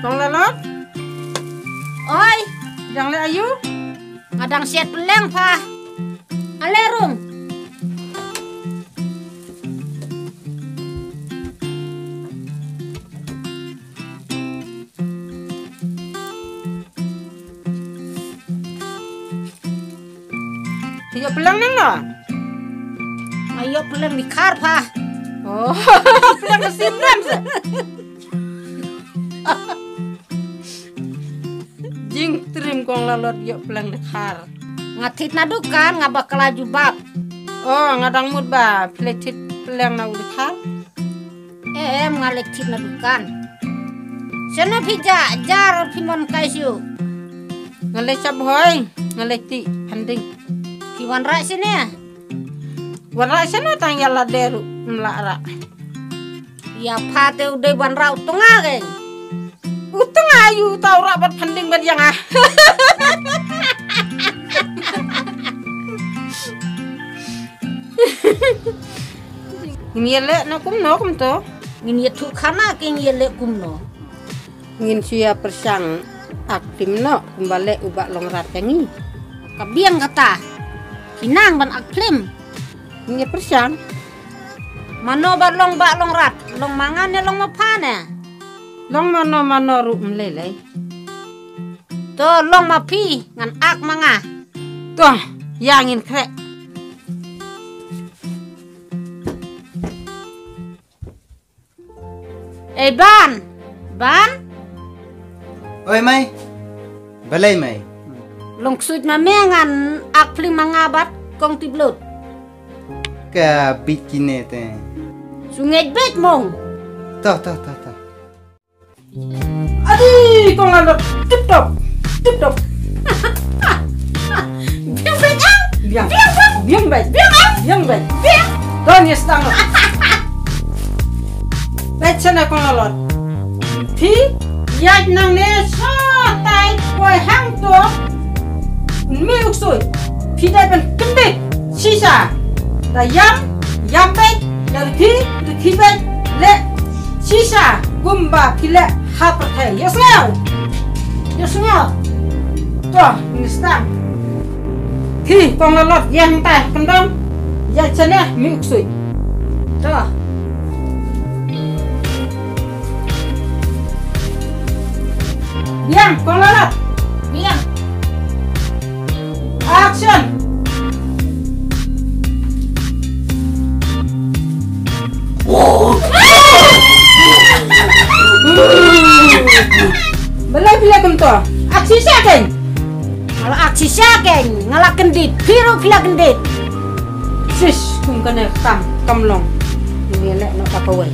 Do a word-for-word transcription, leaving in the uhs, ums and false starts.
Kong Lalot? Oi, dang leh aïu? Nga dang siat pylleng pha. Ale rung. Ïoh pylleng nangno? Nga ïoh pylleng dkhar pha. Oh, pylleng ka sim dang sa. Jingtriem Kong Lalot ïoh pylleng dkhar. Nga thied na dukan, nga bakla jubab. Oh, nga dang mut ba phi la thied pylleng na u dkhar. Em, nga la thied na dukan. Shano phi jah, jar phi mon kai shu. Nga la shah bhoi, nga la tih phanding. Phi wanrah shane? Wanrah shano, tang ïa lade ruh ym lah rah. Ïa pha te u dei wanrah u tnga keiñ. U tnga aïu, uta u rah bad phanding bad ïa nga. Ngin ïa leh noh kumno kumto? Ngin ïathuh khana, ngin ïa leh kumno? Ngin shu ïa pyrshang act film noh kumba leh u Bah Longrat ïa ngi. Ka biang kata. Ki nang ban act film. Ngin ïa pyrshang. Mano ba long Bah Longrat, long ma nga ne long ma pha ne? Long mano mano ruh ym lei lei. To long ma phi, ngan act ma nga. To, ïa ngin khreh. Ei Ban, Ban. Oi Mei. Balei Mei? Long ksuid ma me, ngan act film ma nga bad Kong Tiplut. Ka bit kine te. Sngewbha beit mong. To, to, to, to. Adi, Kong Lalot, tip top, tip top. Biang beit, ah? Biang. Biang, biang. Biang beit. Biang, ah? Biang beit. Biang. Don, yes, tang. Beit shane, Kong Lalot. Phi ïaid nangne shatai, poi hangto. Mih u ksuid. Phi dei ban kyndit shisha. Da ïam, ïam beit, da rkhie, rkhie beit, leh shisha kumba phi leh ha pyrthei. Ïohsngew? Ïohsngew? To, ngin sdang. Phi, Kong Lalot, ïeng hangtai ha kyndong. Ïaid shane, mih u ksuid. To. Biang, Kong Lalot. Biang. Action. Balei phi leh kumto? Act shisha keiñ. Nga la act shisha keiñ. Nga la kyndit. Phi ruh phi la kyndit. Shish, kum kane kam, kam long. Ngin leh noh kata kawei.